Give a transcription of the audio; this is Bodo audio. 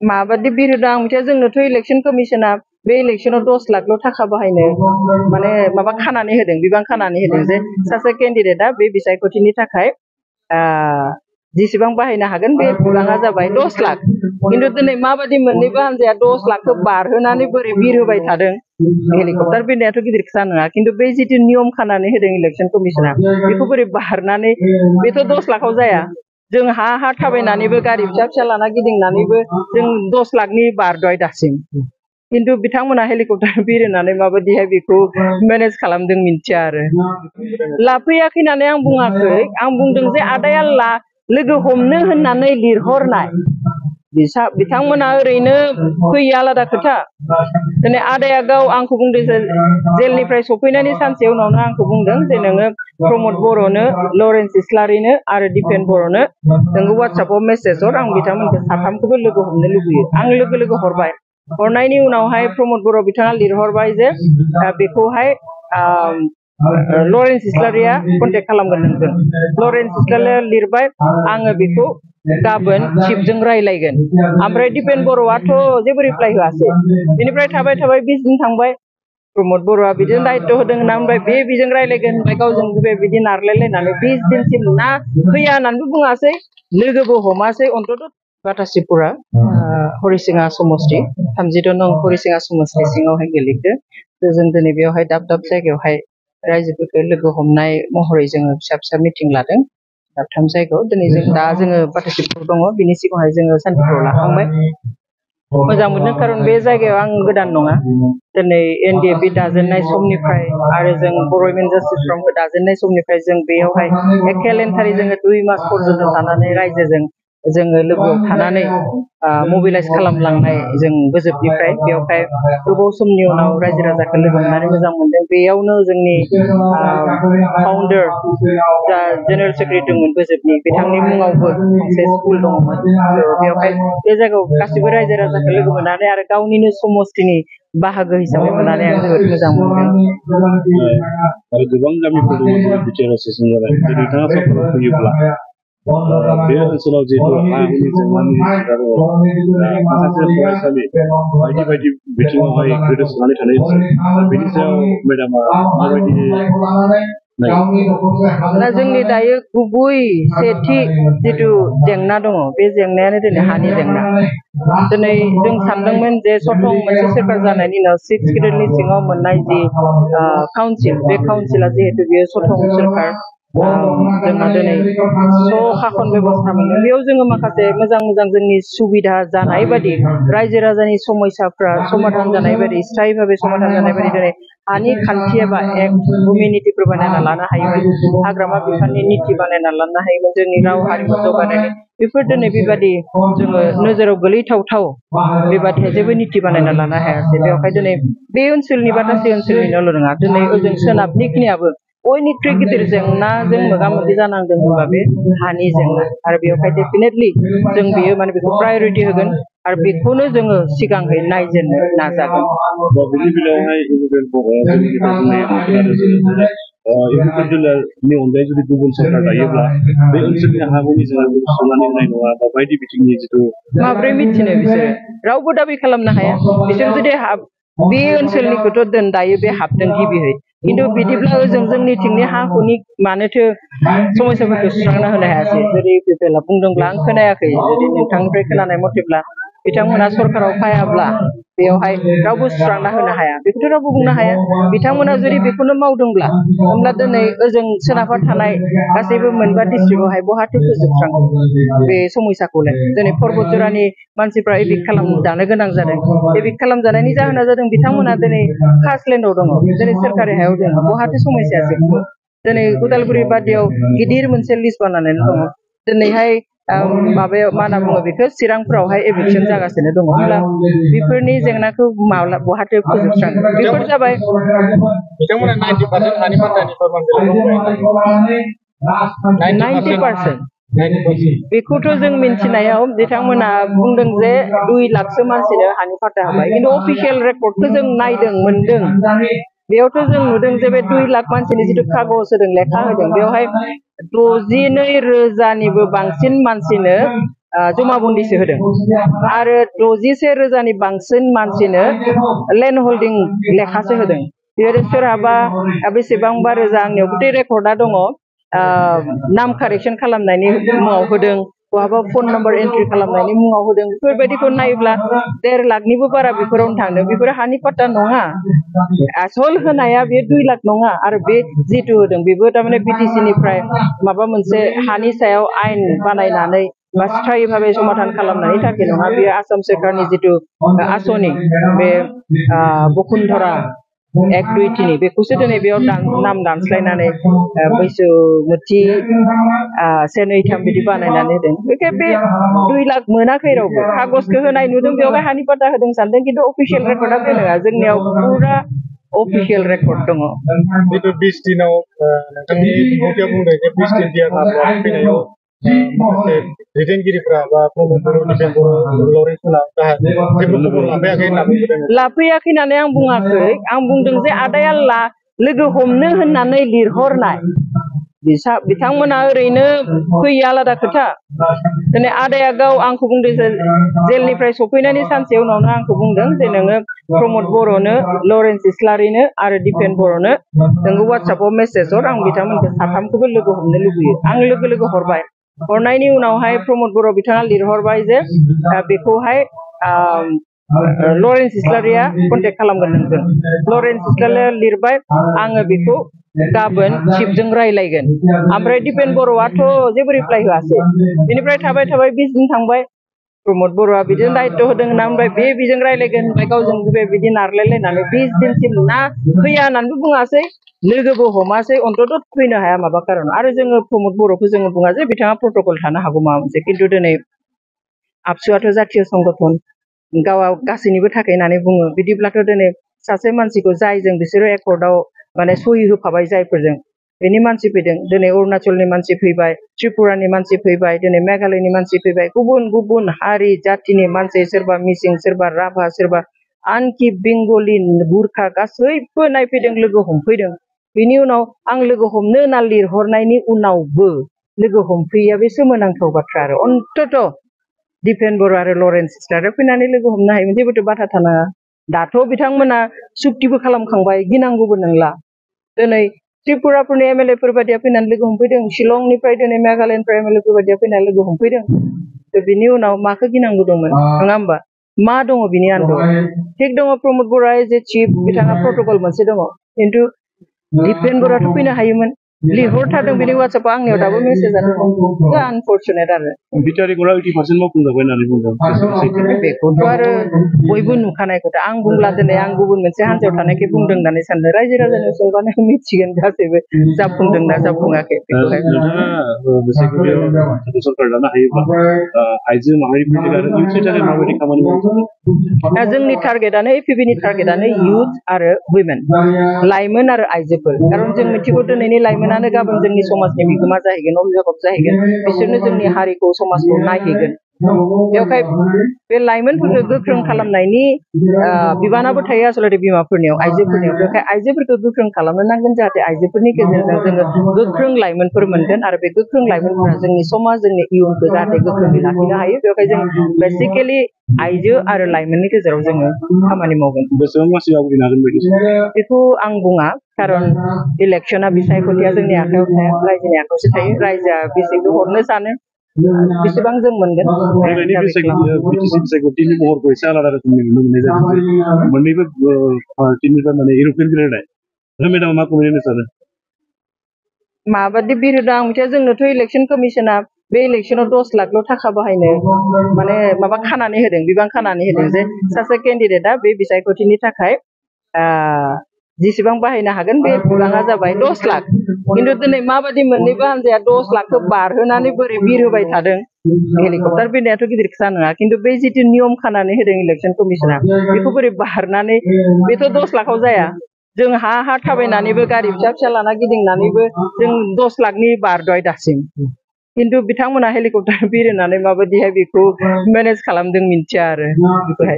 माबादि बिरोदा आं मिथिया जोंनोथ' इलेक्सन कमिसना बे इलेक्सनाव 10 लाखल' थाखा बाहायनो माने माबा खानानै होदों बिबां खानानै होदों जे सासे केन्डिडेटआ बे बिसायख'थिनि थाखाय जेसेबां बाहायनो हागोन बे बिबाङा जाबाय 10 लाख किन्तु दिनै माबादि मोननैबो हान्जाया 10 लाखखौ बारहोनानै बोरै बिरहोबाय थादों हेलिकप्टार बिरनायाथ' गिदिर खोथा नङा किन्तु बे जिथु नियम खानानै होदों इलेक्सन कमिसना बेखौ बोरै बारनानै बेथ' 10 लाखआव जाया जों हा थाबायनानैबो गारि फिसा फिसा लाना गिदिंनानैबो जों 10 लाखनि बारबाय दासिम किन्तु बिथांमोना हेलिकप्टार बिरहोनानै माबादिहाय बेखौ मेनेज खालामदों मिन्थिया आरो लाफैयाखै होननानै आं बुङाखै आं बुंदों जे आदाया लोगो हमनो होननानै लिरहरनाय बिथांमोना ओरैनो फैयो आलादा खोथा दिनै आदाया गाव आंखौ बुंदों जेलनिफ्राय सफैनायनि सानसे उनावनो आंखौ बुंदों जे नोङो प्रमद बर'नो लरेन्स इस्लारिनो आरो दिपेन बर'नो नोङो वाट्सएपआव मेसेज हर आं बिथांमोनखौ साथामखौबो लोगो हमनो लुबैयो आं लोगो हरबाय हरनायनि उनावहाय प्रमद बर' बिथाङा लिरहरबाय जे बेखौहाय लरेन्स इस्लारिया कन्टेक्ट खालामगोन नोंजों लरेन्स इस्लारिया लिरबाय आङो बेखौ गाबोन चिफजों रायलायगोन ओमफ्राय दिपेन बर'आथ' जेबो रिप्लाइ होआसै बेनिफ्राय थाबाय 20 दिन थांबाय प्रमद बर'आ बिदिनो दायित्व होदों होनना बुंबाय बेजों रायलायगोन होनबाय गावजों बिदि नारलायलायनानै 20 दिनसिम ना फैया होननानैबो बुङासै लोगोबो हमासै अन्तत बातासिपुरा हरिसिङा समष्टि 32 नं हरिसिङा समष्टि सिङावहाय गोलैदों जों दिनै बेवहाय दाब जायगायावहाय रायजोफोरखौ लोगो हमनाय महरै जोङो फिसा मिटिं लादों दाबथाम जायगायाव दिनै जोङो बातासिपुर दङ बिनि सिगाङावहाय जोङो सान्तिपुराव लाखांबाय मोजां मोनदों खारन बे जायगायाव आं गोदान नङा दिनै एनडिएफबि दाजेननाय समनिफ्राय आरो जों बर' वुमेन जास्टिस फ्रन्टखौ दाजेननाय समनिफ्राय जों बेयावहाय एकेलेन्टारि जोङो 2 मास पर्यन्त थानानै रायजोजों जोङो लोगोआव थानानै मबिलाइज खालामलांनाय जों बोजोबनिफ्राय बेवहाय गोबाव समनि उनाव रायजो राजाखौ लोगो मोननानै मोजां मोनदों बेयावनो जोंनि फाउन्डार जा जेनेरेल सेक्रेटारि दंमोन बोजोबनि बिथांनि मुङावबो मोनसे स्कुल दङमोन बेवहाय बे जायगायाव गासिबो रायजो राजाखौ लोगो मोननानै आरो गावनिनो समष्टिनि बाहागो हिसाबै मोननानै आं जोबोद मोजां मोनदों आरो गोबां गामिफोर दङ बिटिआर सेसन जानाय नोंथाङा सरकाराव फैयोब्ला बे ओनसोलाव जिहेतु हानि जेंनानि माखासे फरायसालि बायदि बिथिङावहाय गोदोसोनानै थानाय बेनि सायाव मेडामा माबायदि जोंनि दायो गुबै सेथि जिथु जेंना दङ बे जेंनायानो दिनै हानि जेंना दिनै जों सानदोंमोन जे सथं मोनसे सोरखार जानायनि उनाव 6 सिडिउलनि सिङाव मोननाय जि काउन्सिल बे काउन्सिला जिहेतु बेयो सथं सोरखार जोंहा दिनै शासन बेबस्था मोनदों बेयाव जोङो माखासे मोजां जोंनि सुबिदा जानाय बादि रायजो राजानि समस्याफ्रा समाधान जानाय बादि स्थायी भाबे समाधान जानाय बादि दिनै हानि खान्थि एबा एक्ट भुमि नीतिफोर बानायना लानो हायोमोन हाग्रामा बिफाननि नीति बानायना लानो हायोमोन जोंनि राव हारिमु जौगानायनि बेफोर दिनै बेबादि जोङो नोजोराव गोलैथावथाव बेबादि जेबो नीति बानायना लानो हायासै बेवहाय दिनै बे ओनसोलनि बातासि ओनसोलनिल' नङा दिनै ओजों सोनाबनिखिनियाबो बयनिख्रुइ गिदिर जेंनाजों मोगा मोगि जानांदों होनबा बे हानि जेंना आरो बेवहाय डेफिनेटलि जों बेयो माने बेखौ प्रायरिटि होगोन आरो बेखौनो जोङो सिगांहै नायजेननो नाजागोन बेनि बेलायावहाय जिल्लानि अनगायै जुदि गुबुन सरकार दायोब्ला बे ओनसोलनि हानि जेंनाखौ सुस्रांनानै होनाय नङा बा बायदि बिथिंनि जिथु माब्रै मिथिनो बिसोरो रावबो दाबि खालामनो हाया बिसोर जुदि बे ओनसोलनिखौथ' दायो बे हाबदों गिबियै किन्तु बिदिब्ला ओजों जोंनिथिंनि हा हुनि मानोथो समस्याफोरखौ सुस्रांना होनो हायासै जेरै इउपिपिएलआ बुंदोंब्ला आं खोनायाखै जुदि नोंथांनिफ्राय खोनानाय मथेब्ला बिथांमोना सरकाराव फायाब्ला बेवहाय रावबो सुस्रांना होनो हाया बेखौथ' रावबो बुंनो हाया बिथांमोना जुदि बेखौनो मावदोंब्ला होमब्ला दिनै ओजों सोनाबहा थानाय गासैबो मोनबा डिस्ट्रिक्टआवहाय बहाथो फोजोबस्रांगोन बे समस्याखौलाय दिनै पर्बतजरानि मानसिफ्रा एभिक्ट खालामजानो गोनां जादों एभिक्ट खालामजानायनि जाहोना जादों बिथांमोना दिनै कास्टलेन्डआव दङ दिनै सोरखारि हायाव दङ बहाथो समस्या जोबखो दिनै उदालगुरि बादियाव गिदिर मोनसे लिस्ट बानायनानै दङ दिनैहाय माबायाव मा होनना बुङो बेखौ चिरांफोरावहाय एभिक्सन जागासिनो दङ होमब्ला बेफोरनि जेंनाखौ बहाथो फोजोबस्रांगोन बेफोर जाबाय बिथांमोना 90% हानि मानदानि फोरमान बिलाइ 90% बेखौथ' जों मिन्थिनायाव बिथांमोना बुंदों जे 2 लाखसो मानसिनो हानि फाट्टा होबाय किन्तु अफिसियेल रेकर्डखौ जों नायदों मोनदों बेयावथ' जों नुदों जे बे 2 लाख मानसिनि जिथु कागज होदों लेखा होदों बेवहाय 62,000निबो बांसिन मानसिनो जमाबन्दिसो होदों आरो 61,000नि बांसिन मानसिनो लेन्ड हल्डिं लेखासो होदों बेबायदि सोरहाबा बेसेबांबा रोजा आंनियाव गटे रेकर्डा दङ नाम कारेक्सन खालामनायनि मुङाव होदों बहाबा फन नाम्बार एन्ट्रि खालामनायनि मुङाव होदों बेफोरबायदिखौ नायोब्ला 1.5 लाखनिबो बारा बेफोरावनो थांदों बेफोर हानि पाट्टा नङा आसल होनाया बे 2 लाख नङा आरो बे जितु होदों बेबो थारमाने बिटिसि निफ्राय माबा मोनसे हानि सायाव आयेन बानायनानै बा स्थायी भाबे समाधान खालामनायनि थाखाय नङा बेयो आसाम सोरखारनि जितु आसनि बे बसुन्धरा एक 2 3 बेखौसो दिनै बेयाव नाम दानस्लायनानै बैसोमुथि 1 2 3 बिदि बानायनानै होदों बेखाय बे 2 लाख मोनाखै रावबो कागजखौ होनाय नुदों बेयावहाय हानि पाट्टा होदों सानदों खिन्थु अफिसियेल रेकर्डआ बे नङा जोंनियाव पुरा अफिसियेल रेकर्ड दङ जितु 20 दिनाव नोंथांनि बिबुंथिया बुंदों जे 20 दिन दियाब्ला फैनायाव माखासे दैदेनगिरिफ्रा बा प्रमद बर' दिपेन बर' लरेन्स मोना जेबो खबर लाफैयाखै होनना बुंदों लाफैयाखै होननानै आं बुङाखै आं बुंदों जे आदाया लोगो हमनो होननानै लिरहरनाय बिथांमोना ओरैनो फैयो आलादा खोथा दिनै आदाया गाव आंखौ बुंदों जेलनिफ्राय सफैनायनि सानसे उनावनो आंखौ बुंदों जे नोङो प्रमद बर'नो लरेन्स इस्लारिनो आरो दिपेन बर'नो नोङो वाट्सएपआव मेसेज हर आं बिथांमोनखौ साथामखौबो लोगो हमनो लुबैयो आं लोगो हरबाय हरनायनि उनावहाय प्रमद बर' बिथाङा लिरहरबाय जे बेखौहाय लरेन्स इस्लारिया कन्टेक्ट खालामगोन नोंजों लरेन्स इस्लारिया लिरबाय आङो बेखौ गाबोन चिफजों रायलायगोन ओमफ्राय दिपेन बर'आथ' जेबो रिप्लाइ होआसै बेनिफ्राय थाबाय 20 दिन थांबाय प्रमद बर'आ बिदिनो दायित्व होदों होनना ओमफ्राय बेजों रायलायगोन ओमफ्राय गावजों बिदि नारलायलायनानै 20 दिनसिम ना फैया होननानैबो बुङासै लोगोबो हमासै अन्तत फैनो हाया माबा खारन आरो जोङो प्रमद बर'खौ जोङो बुङा जे बिथाङा प्रट'कल थानो हागौ माबा मोनसे खिन्थु दिनै आबसुआथ' जातीय संगठन गावा गासैनिबो थाखाय होननानै बुङो बिदिब्लाथ' दिनै सासे मानसिखौ जायजों बिसोरो एकर्डआव माने सहि होफाबाय जायफोरजों बेनि मानसि फैदों दिनै अरुणाचलनि मानसि फैबाय त्रिपुरानि मानसि फैबाय दिनै मेघालयनि मानसि फैबाय गुबुन गुबुन हारि जातिनि मानसि सोरबा मिसिं सोरबा राभा सोरबा आनकि बेंगलि गुरखा गासैबो नायफैदों लोगो हमफैदों बेनि उनाव आं लोगो हमनो होनना लिरहरनायनि उनावबो लोगो हमफैया बे सोमोनांथाव बाथ्रा आरो अन्तत दिपेन बर' आरो लरेन्स इस्लारिया फैनानै लोगो हमनो हायोमोन जेबोथ' बाथा थानाङा दाथ' बिथांमोना सुक्तिबो खालामखांबाय गिनांगौबो नंला दिनै त्रिपुराफोरनि एमएलएफोर बायदिया फैनानै लोगो हमफैदों शिलंनिफ्राय दिनै मेघालयनिफ्राय एमएलएफोर बायदिया फैनानै लोगो हमफैदों बिनि उनाव माखौ गिनांगौ दंमोन नङा होमबा मा दङ बिनि आन्दोआव थिग दङ प्रमद बर'आ एज ए चिफ बिथाङा प्रट'कल मोनसे दङ खिन्थु दिपेन बर'आथ' फैनो हायोमोन लिरहरथारदों बिनि वाट्सएपआव आंनियाव दाबो मेसेजआ दङ आनफरचुनेट आरो बिटारिखौरा 80% मावफुंजाबाय होननानै बुंदों बेखौथ' आरो बयबो नुखानाय खोथा आं बुंब्ला दिनै आं गुबुन मोनसे हान्जायाव थानायखाय बुंदों होननानै सानदों रायजो राजानि सोंबानो मिथिगोन गासैबो जाफुंदोंना जाफुङाखै नोंथाङा सरकार लानो हायोब्ला आइजो माहारिफोरनि आरो इयुथनि थाखाय माबायदि खामानि मावो जोंनि टारगेटआनो एपिबिनि टारगेटआनो इयुथ आरो वुमेन लाइमोन आरो आइजोफोर खारन जों मिथिगौ दिनैनि लाइमोनानो गाबोन जोंनि समाजनि बिगोमा जाहैगोन अभिभाबक जाहैगोन बिसोरनो जोंनि हारिखौ समाजखौ नायहैगोन बेवहाय बे लाइमोनफोरखौ गोख्रों खालामनायनि बिबानाबो थायो आसलते बिमाफोरनियाव आइजोफोरनियाव बेवहाय आइजोफोरखौ गोख्रों खालामनो नांगोन जाहाथे आइजोफोरनि गेजेरजों जोङो गोख्रों लाइमोनफोर मोनगोन आरो बे गोख्रों लाइमोनफोरा जोंनि समाज जोंनि इयुनखौ जाहाथे गोख्रोङै लाखिनो हायो बेवहाय जों बेसिकेलि आइजो आरो लाइमोननि गेजेराव जोङो खामानि मावगोन बेसेबां मासि आवग्रिनो हागोन बायदि बेखौ आं बुङा खारन इलेक्शना बिसायख'थिया जोंनि आखायाव थाया रायजोनि आखायावसो थायो रायजोआ बेसेखौ हरनो सानो बेसेबां जों मोनगोन बिसायख'थिनि महरखौ एसे आलादा रोखोमनि नुनो मोननाय जादों मोननैबो पार्टिनिफ्राय माने इउर'पियान बिरायनाय मेडामा मा कमेन्ट सानो माबादि बिरोदा आं मिथिया जोंनोथ' इलेक्शन कमिसना बे इलेक्शनाव 10 लाखल' थाखा बाहायनो माने माबा खानानै होदों बिबां खानानै होदों जे सासे केन्डिडेटआ बे बिसायख'थिनि थाखाय जेसेबां बाहायनो हागोन बे बिबाङा जाबाय 10 लाख खिन्थु दिनै माबादि मोननैबो हान्जाया 10 लाखखौ बारहोनानै बोरै बिरहोबाय थादों हेलिकप्टार बिरनायाथ' गिदिर खोथा नङा खिन्थु बे जितु नियम खानानै होदों इलेक्शन कमिसना बेखौ बोरै बारनानै बेथ' 10 लाखआव जाया जों हा थाबायनानैबो गारि फिसा लाना गिदिंनानैबो जों 10 लाखनि बारद'बाय दासिम खिन्थु बिथांमोना हेलिकप्टार बिरहोनानै माबायदिहाय बेखौ मेनेज खालामदों मिन्थिया आरो बेखौहाय